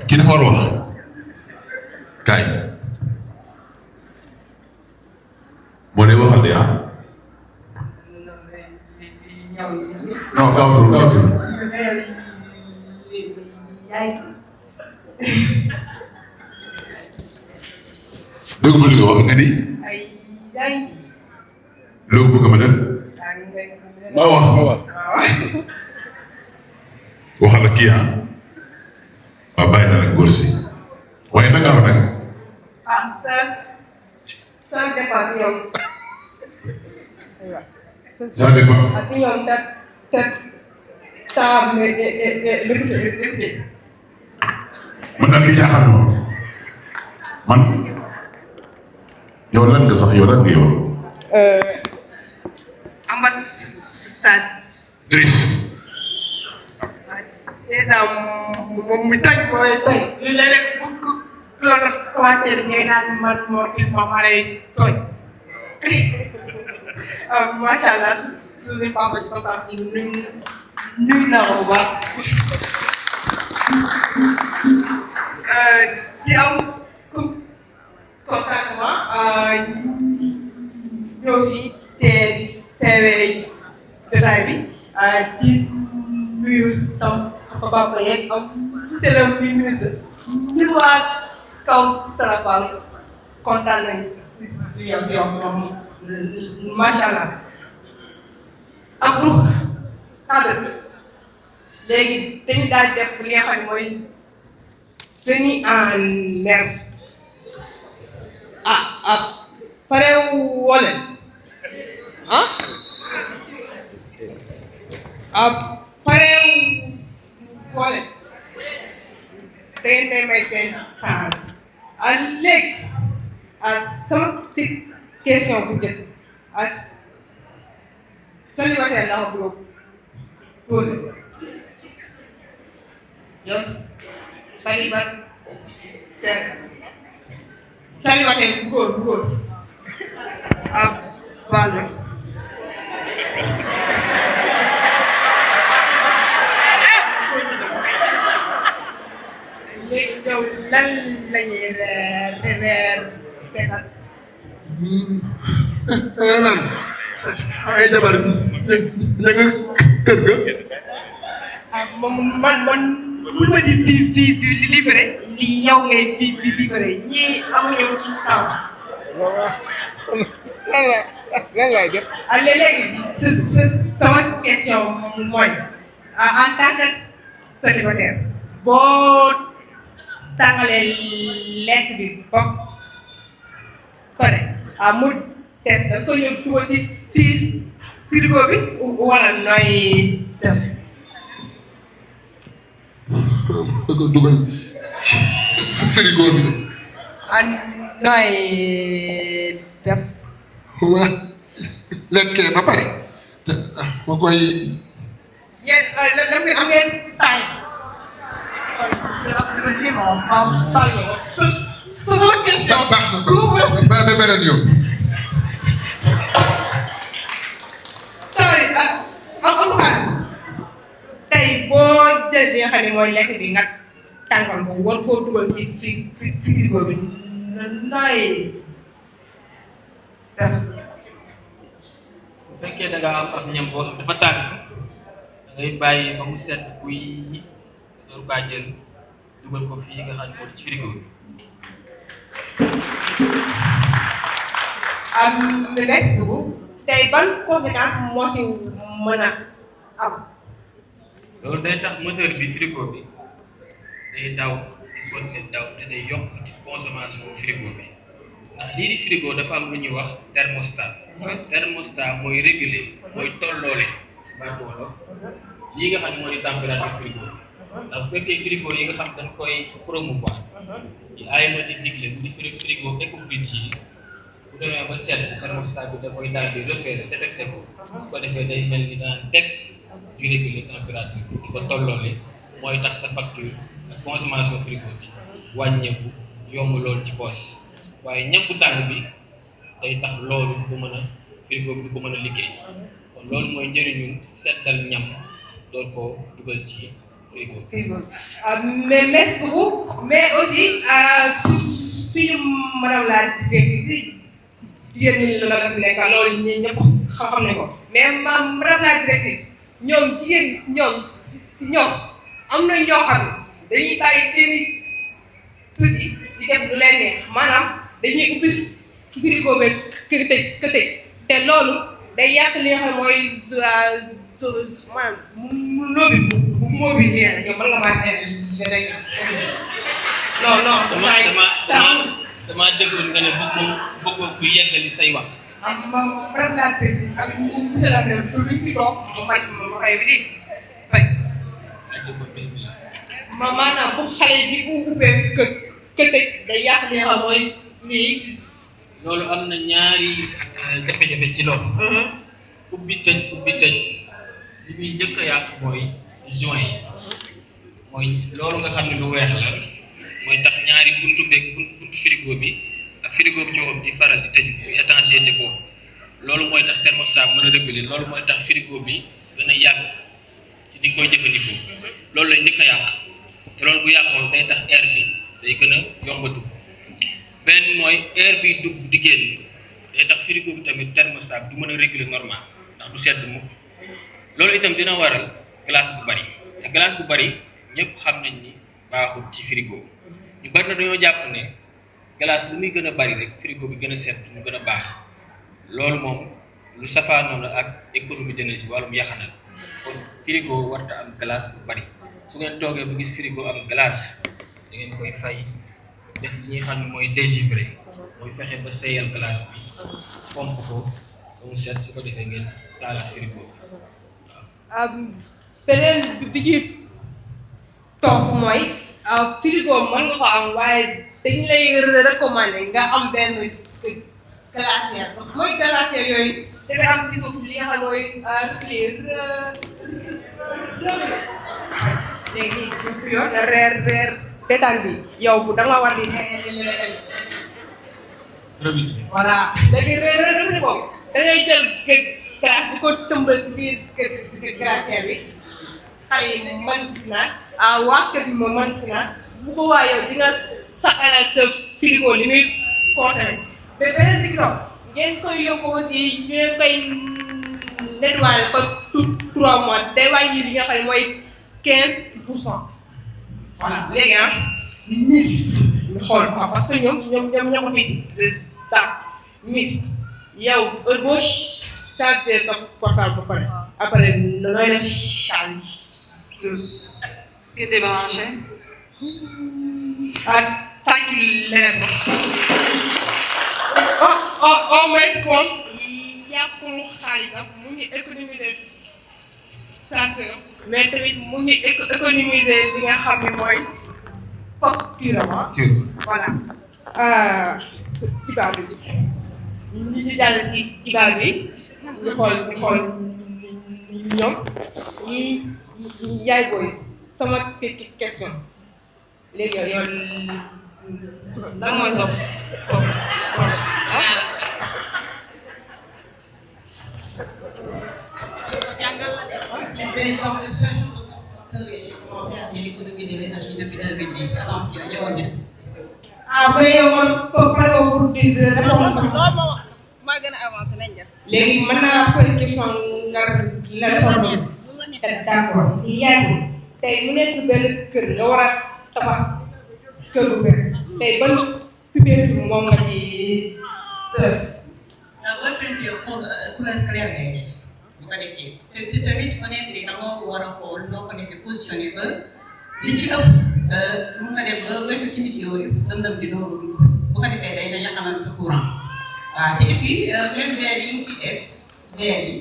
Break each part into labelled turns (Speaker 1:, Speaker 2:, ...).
Speaker 1: kii dafa war a wax kaay moo lay waxal de ah non gaaw dëgg bu li nga wax nga ni loo bëgg ma def ma wax waxal ak kii ah waaw bàyyi na nag góor si waaye nag am nag
Speaker 2: ça dépend si ñoom
Speaker 1: ça dépend
Speaker 2: si ñoom temps l'écouter
Speaker 1: man daal li jaaxal na man yow lan nga sax yow lan nga yow
Speaker 2: ambassadrice déjà moom mi toj mooy toj léeg-léeg bu loolu commentaire ngay naan man moo il ma pare toj macha allah suñu papa ci sa parti nuyu naa ko bu baax di am contentement ñëw fii teewee jotaay bi di nuyu sama papa yeeg am monsieur le ministre ñi waa kaw Sarapal kontaan nañu si yow moom macha allah Abdou Khadre léegi dañu daal def li nga xam ne mooy tenue en herbe pare wole pare wole da ngeen may may seen xaar léegi sama petite question bu njëkk célibataire la ko bëgg posé yow célibataire bu góor baal ma léegi yow lan la ñuy reer tegal
Speaker 1: naan ay jabar ña nga kër ga
Speaker 2: man bu ma di livré li yow ngay di livré ñii amuñu taw.
Speaker 3: lan laay def.
Speaker 2: léegi sama question mooy en tant que célibataire boo tàngalee lekk bi ba pare mu des da ko ñëw dugal ci frigo bi wala nooy def.
Speaker 1: da ko dugal ci frigo bi de.
Speaker 2: nooy def.
Speaker 1: waa lekkee ba pare ma koy.
Speaker 2: yéen am ngeen taay.
Speaker 1: baax na ko ba beneen yoon.
Speaker 2: tey boo jëlee li nga xam ne mooy lekk bi nga tàngal ko war koo dugal ci frigo bi nooy def.
Speaker 4: bu fekkee da nga am ab ñam boo xam dafa tàng da ngay bàyyi ba mu sedd buy door kaa jël dugal ko fii nga xam ne moo ci frigo bi.
Speaker 2: merci beaucoup tey ban conséquence moo ci mën a am.
Speaker 4: loolu day tax moteur bi frigo bi day daw di continuer daw te day yokk ci consommation frigo bi ndax lii di frigo dafa am lu ñuy wax thermostat. thermostat mooy réguler mooy tolloole ci baatu wolof lii nga xam ne moo di température frigo bi ndax bu fekkee frigo yi nga xam dañ koy promouvoir yi ay na di digle bu di frigo éco-frites yi bu demee ba sedd thermostat bi da koy daal di repérer détecté ko su ko defee day mel ni daan teg di réguler température bi di ko tolloole mooy tax sa facture ak consommation frigo bi wàññeeku yomb loolu ci poche waaye ñam bu tàng bi day tax loolu du mën a frigo bi du ko mën a liggéey kon loolu mooy njëriñu seddal ñam door koo dugal ci frigo.
Speaker 2: mais merci beaucoup mais aussi suñu madame la directrice jigéen ñi la fi nekk loolu ñëpp xam ne ko mais madame la directrice ñoom jigéen ñoom am na ñoo xam ne dañuy bàyyi seen i tuuti di def lu leen neex maanaam dañuy ubbi frigo beeg kër tëj te loolu day yàq li nga xam mooy maanaam lóobi bu móobi nii rek ñoom mën nga maa rek non
Speaker 4: dama déggoon nga ne bëggoo ku yeggali say wax.
Speaker 2: madame la directrice ak monsieur le maire du fi toog ma xëy bi di fay.
Speaker 4: bismillah.
Speaker 2: maanaam bu xale bi ubbee kër day yàq li nga xam mooy lii.
Speaker 4: loolu am na ñaari jafe-jafe ci loolu. ubbi tëj li muy njëkk a yàq mooy joint yi mooy loolu nga xam ne lu weex la mooy tax ñaari buntu frigo bi ak frigo bi ci woon di faral di tëju muy étanchéité boobu loolu mooy tax thermostat mën a réguler loolu mooy tax frigo bi gën a yàgg ci ni nga koy jëfandikoo loolu lay njëkk a yàq te loolu bu yàqoo day tax air bi day gën a yomb a dugg benn mooy air bi dugg di génn day tax frigo bi tamit thermostat du mën a réguler normal ndax du sedd mukk loolu itam dina waral glace bu bari te glace bu bari ñëpp xam nañ ni baaxul ci frigo ñu bari na dañoo jàpp ne glace lu muy gën a bari rek frigo bi gën a sedd mu gën a baax loolu moom lu safaanoo la ak économie d'énergie wàllum yaxanal kon frigo warta am glace bu bari su ngeen toogee ba gis frigo am glace da ngeen koy fay def li ñuy xam ne mooy dégivrer mooy fexe ba seyal glace bi pomp ko ba mu set su ko defee ngeen taalaat frigo
Speaker 2: beneen bi ci topp mooy frigo mën nga ko am waaye dañu lay recommander nga am benn glacière parce que mooy glacière yooyu dafay am ci suuf li nga xam mooy léegi bu yoon reer détaan bi yow bu da nga war di voilà léegi reer boobu da ngay jël glace bu ko tëmbal ci biir glacière bi xale yi mën si naan waa kër bi moom mën si naan bu ko waa yow di nga saxalal sa frigo li muy consommé mais beneen bi toog ngeen koy yokk aussi ñu leen koy nettoyer ba 3 mois day wàññi li nga xam ne mooy 15%. voilà léegi Miss ñu xool parce que ñoom ñoo ko fi daal Miss yow heure boo chargé sa portable ba pare après nooy def charge.
Speaker 5: Qui est débranché?
Speaker 2: Tànk leneen au moins kon yàqul xaalisam mu ngi économiser starter mais tamit mu ngi économiser li nga xam ne mooy facture voilà xibaar bi ñu jàll si xibaar bi ñu xool ñoom ñi yaay booy sama question léegi yow lan mooy sa mais yow man pare pour di répondre
Speaker 5: maa gën a avancé nañ def.
Speaker 2: léegi mën naa la poser question nga la répondre d'accord si yaay tey mu nekk benn kër nga war a tabax kër bu bees tey ban peinture moom nga ci
Speaker 6: booy peinture couleur claire ngay def bu ko defee te tamit fenêtre yi da nga war a xool noo ko defee positionné ba li ci ëpp mun nga def ba wetu timis yooyu lëndëm bi dooru dugg bu ko defee day na yaxanal sa courant waaw te puis même verre yi ñu ciy def verre yi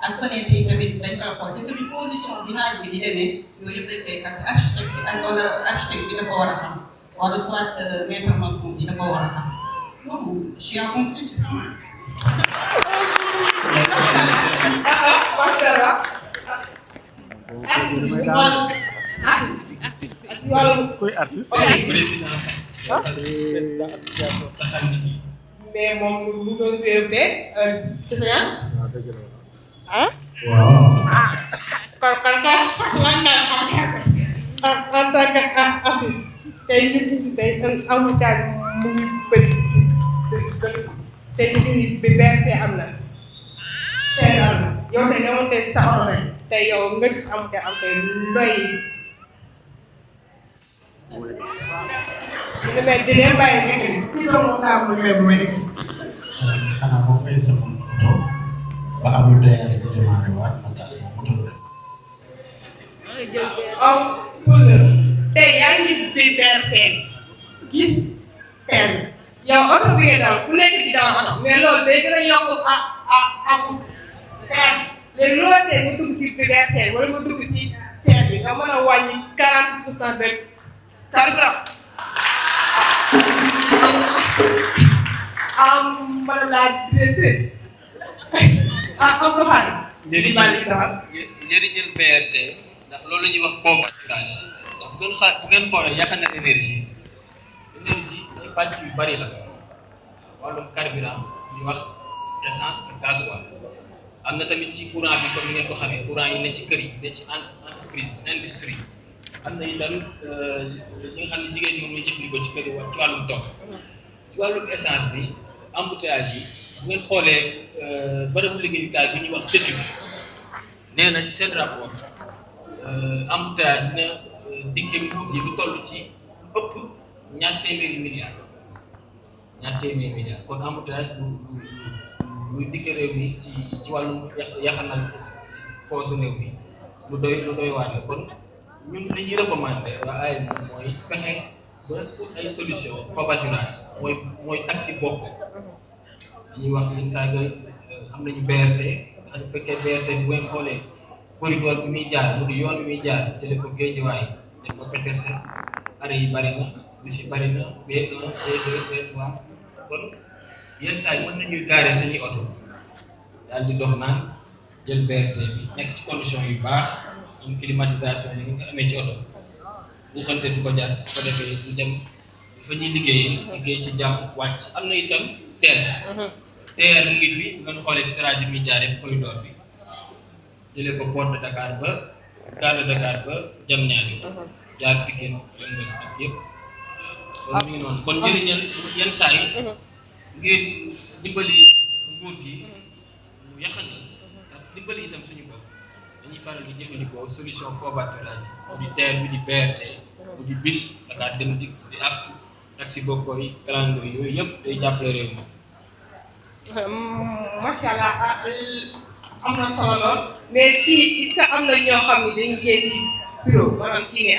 Speaker 6: ak fenêtre yi tamit dañ koy xool te tamit position bi naaj bi di demee yooyu yëpp dañ koy kat architecte bi ak wala architecte bi da ko war a xam wala soit maître maçon bi da ko war a xam non je suis en construction.
Speaker 3: Koy artiste.
Speaker 2: mais moom mu doon joué te séance
Speaker 3: waaw dëgg la.
Speaker 2: ah
Speaker 1: waaw
Speaker 2: en tant qu'artiste tey ñu indi tey embouteillage mu ngi bëri tey ñu indi bi BRT am na tey am na yow tey nga monté sa oto rek tey yow nga gis embouteillage am tey ndoy ñu ne di leen bàyyi nekk ki doon mu naa mu leen may
Speaker 3: xanaa boo fay sama moto ba embouteillage bi démarré waat ma taal sama moto
Speaker 2: tey yaa ngi gis bi BRT gis teen yow oto bi nga daw ku nekk di daw oto mais loolu day gën a yokk ak teen léegi loolu tey nga dugg si bi BRT wala nga dugg si teen bi nga mën a wàññi 40% de carburant madame la directrice am doxaan
Speaker 4: njëriñal BRT ndax loolu la ñuy wax covoiturage ndax bu ngeen xaar bu ngeen xoolee yaakaar na énergie ay pàcc yu bari la wàllum carburant ñuy wax essence ak gasoil am na tamit ci courant bi comme ni ngeen ko xamee courant yi ne ci kër yi ne ci entreprise industrie am na itam ñi nga xam ne jigéen ñi moom la jëfandikoo ci kër yi ci wàllum toog ci wàllum essence bi embouteillage yi bu ngeen xoolee bërëbu liggéeyukaay bi ñuy wax CETUD nee na ci seen rapport embouteillage dina dikke nguur gi lu toll ci lu ëpp ñaar téeméeri milliards kon embouteillage lu dikke réew mi ci wàllum yaxanal poosu réew mi lu doy waar la kon ñun li ñuy recommandé waa ASD mooy fexe ba ut ay solution covoiturage mooy taxi bopp dañuy wax ni saa nga am nañu BRT ndax bu fekkee BRT bu ngeen xoolee corridor bi muy jaar mu di yoon bi muy jaar jële ko Guédiawaye dem ko Petersen arrêt yi bari na bus yi bari na B1 B2 B3 kon yenn saa yi mën nañuy gaare suñuy oto daal di dox naan jël BRT bi nekk ci condition yu baax am climatisation yi nga amee ci oto bu xante du ko jaar su ko defee ñu dem fa ñuy liggéey ci jàmm wàcc am na itam TER mu ngi fi ngeen xoolee ci trajet bi jaaree corridor bi jëlee ko port de Dakar ba gare de Dakar ba Diamniadio jaar Pikine yëngal ak yëpp kon ñu ngi noonu kon njëriñal yenn saa yi ngeen dimbali nguur gi ñu yaxani ak dimbali itam suñu bopp dañuy faral di jëfandikoo solution covoiturage mu di TER bi di BRT mu di bus Dakar dem di aftu taxi bokko yi clando yi yooyu yëpp day jàppale réew mi
Speaker 2: macha allah am na solo lool mais fii est-ce que am na ñoo xam ne dañu liggéey ci bureau maanaam fii ne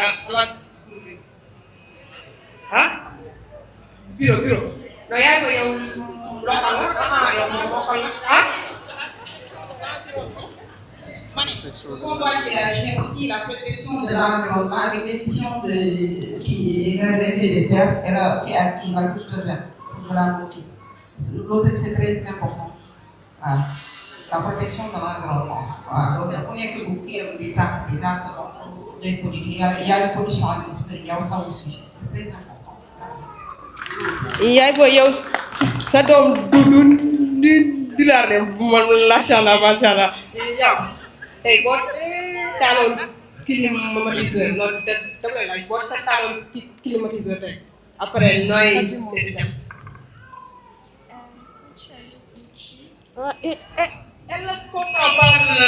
Speaker 2: bureau non yaay ko yow loxal nga yow moom bokkal nga
Speaker 6: J'ai aussi la protection de l'environnement avec l'émission qui est réservée des serres et qui va jusque là pour la montée. L'autre, c'est très important. Voilà. La protection de l'environnement. Voilà. Donc, on est que vous créez des taxes, des actes, des politiques. Il y a une pollution à l'esprit, il y a ça aussi. C'est très important. Merci.
Speaker 2: yaay booy yow sa doom du la dem macha allah yow tey boo taaloon climatiseur noonu dama lay laaj boo taaloon climatiseur tey après nooy def. Elle ne comprend pas le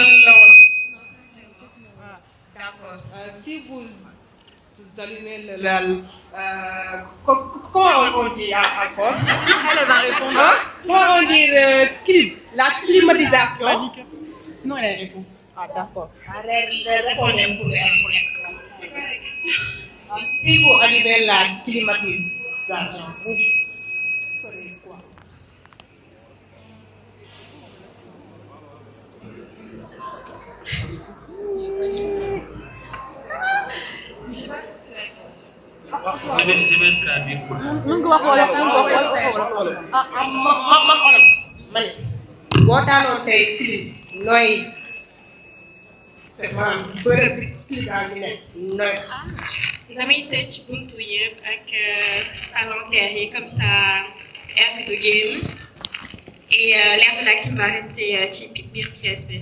Speaker 2: d'accord. Si vous allumez comment on dit encore?
Speaker 5: Elle va répondre.
Speaker 2: Comment on dit la climatisation?
Speaker 5: Sinon, elle répond.
Speaker 2: Ah, d'accord. Répondez pour elle. Si vous allumez la climatisation, vous ferez quoi?
Speaker 4: Je vais traduire pour vous.
Speaker 5: Mën nga wax wolof
Speaker 2: ma ne boo daanoon tey clim nooy te maanaam bërëb bi climat bi nekk nooy.
Speaker 7: damay tëj buntu yëpp ak palanteer yi comme ça air bi du génn et l'air de la clim va rester ci biir pièce bi.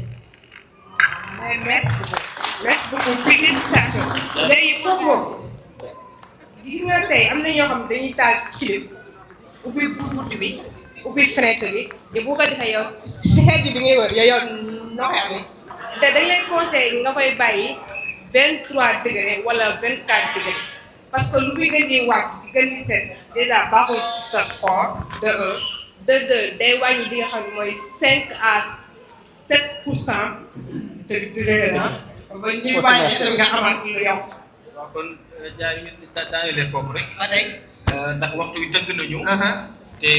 Speaker 2: Merci beaucoup. merci beaucoup félicitations. léegi foofu moom gis nga tey am na ñoo xam ne dañuy taal clip ubbi bunt bi ubbi fenêtre bi te bu ko defee yow si xeet bi ngay wër yow noo koy amee te dañ lay conseillé nga koy bàyyi 23 degré wala 24 degré parce que lu muy gën di wàcc di gën di set déjà baaxul ci sa corps de un de deux day wàññi li nga xam ne mooy 5 à 7% de degré la ba ñuy wàññi tam nga avance lu yokk.
Speaker 4: waaw kon jaay ñu daanelee foofu rek.
Speaker 6: ba tey.
Speaker 4: ndax waxtu wi tënk nañu. te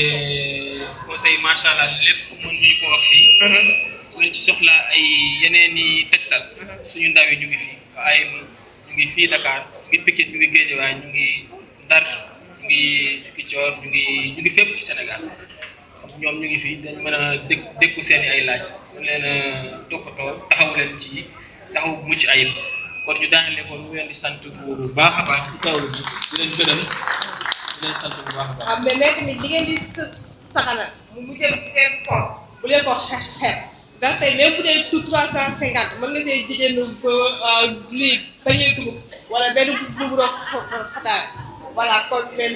Speaker 4: conseil macha allah lépp mën ñu ko wax fii. bu ngeen ci soxlaa ay yeneen i tegtal. suñu ndaw yi ñu ngi fii ay ñu ngi fii Dakar ñu ngi Pikine ñu ngi Guédiawaye ñu ngi Ndar ñu ngi Ziguinchor ñu ngi fépp ci Sénégal ñoom ñu ngi fii dañ mën a dékku seen i ay laaj ñu leen a toppatoo taxawu leen ci taxaw mucc ayib kon ñu daanale ko ñu leen di sant bu baax a baax ci teewlu bi di leen gërëm di leen sant bu baax a baax.
Speaker 2: mais tamit li ngeen di saxanal mu jëm ci seen poche bu leen ko xeeb ndax tey même bu dee tout 350 mën nga see jigéen ba lii bañee dugub wala benn dugub rek fataay voilà kon leen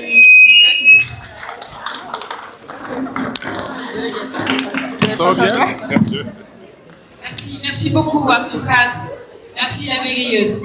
Speaker 8: Merci beaucoup, Ascoukad. Merci la merveilleuse.